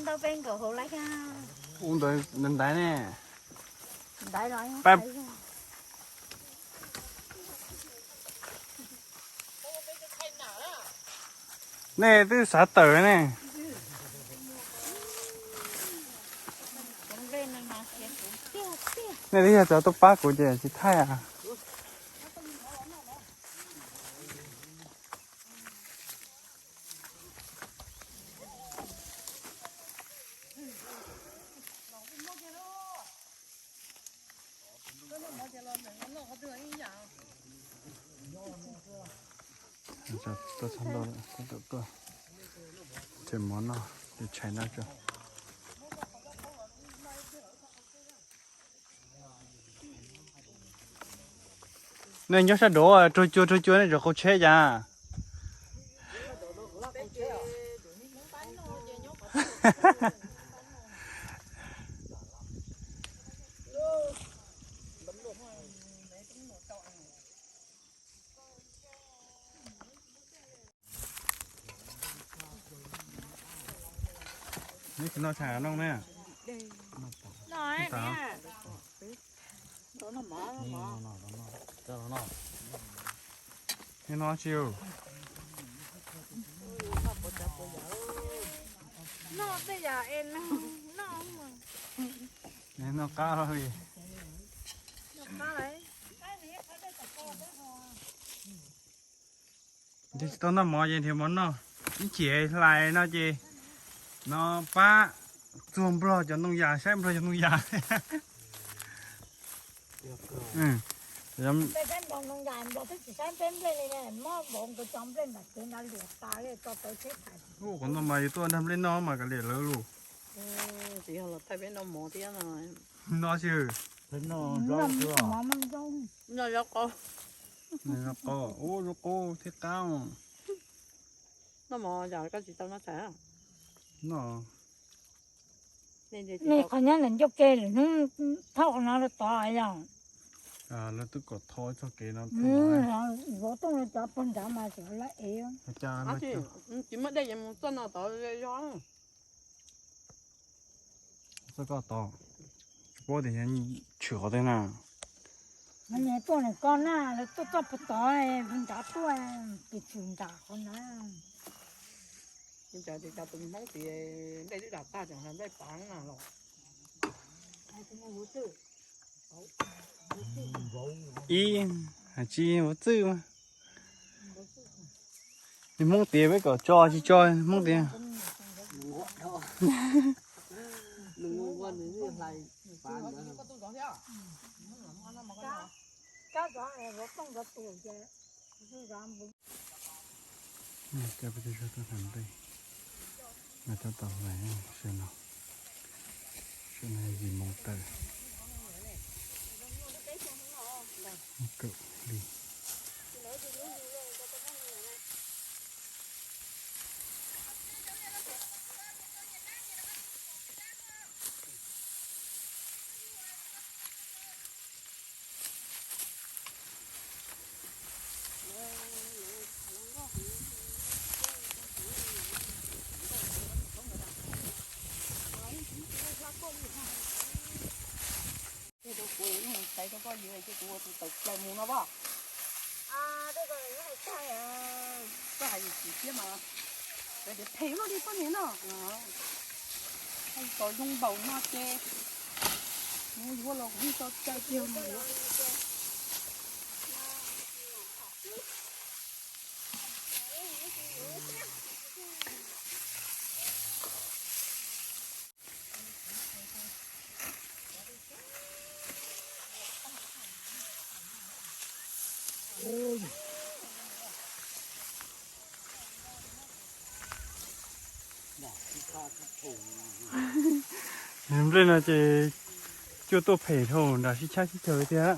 Ntau peb nkaus hauv lawm thiab. Ub, ntawd ntaiv ne. Ntaiv los pab. Nej twb xav tawm ne. Nej twb yog cov tuaj pab kuv ces tsis thaij a. Tuaj txog ntua, tuaj, tuaj, tuaj. Ces mov noj, ces tshais noj tso. Nej nyob sab nraud raug cua raug cua nej tseem qaug tsheb cas? Neb tsis noj tshais noj ne? Neb noj tsi? Noj qab li. Nrhiav tsis tau noj mov ces nrhiav mov noj. Ib chim hlais no ces no pab txuag Nplog cov ntoo yas, saib Nplog cov ntoo yas. Ua, qhov no mas yus tuaj nrag nplej noj mas kav liam lawv lus. Tsis yog los thaij peb noj mov thiab no. No xwb. Noj zaub qos. Ua zaub qos, ua zaub qos thiab qab. Noj mov yog koj tsis tau noj tshais. Noj. Nej qhov nyob ntawm ncauj ke lwm hnub thauj qhov no rau tod yog. Lawv twb kom tho txoj kev no. Vov tooj rau cov pog nrad mas tseem lawv ev. Tsis muaj dej ces mus txoj no tod yog. Txoj koj tod, tsis paub tias tshwm qhov twg na. Mas niag tuaj nws koj na, lawv tuaj txoj puag tod, nrad tuaj, tus tshwm nram qhov ntawd. Cov tus Hmoob tias nplej twb dam tag tseem hais nplej pav na los. Ib, hais tsis vauv txwj mas. Niag Hmoob tias peb kom tso tsis tso, Hmoob tias. Coj peb tug suab tuaj tham ntej, tab tom hlais sawv no, sawv no yim moos tawm, kaum hli. Ces rau kuv xaiv rau koj yuav ces kuv ua tus tawm plaws mus no as. Koj hais yus tsis thiab mas, tias phem luaj li poj niam no. Hais tau zoo npaum no ces mus yuav los kuv yeej tso cai kiag mus yuav. Nplej no ces cuaj tuaj phem dhau nram sib chab sib chaws tiag.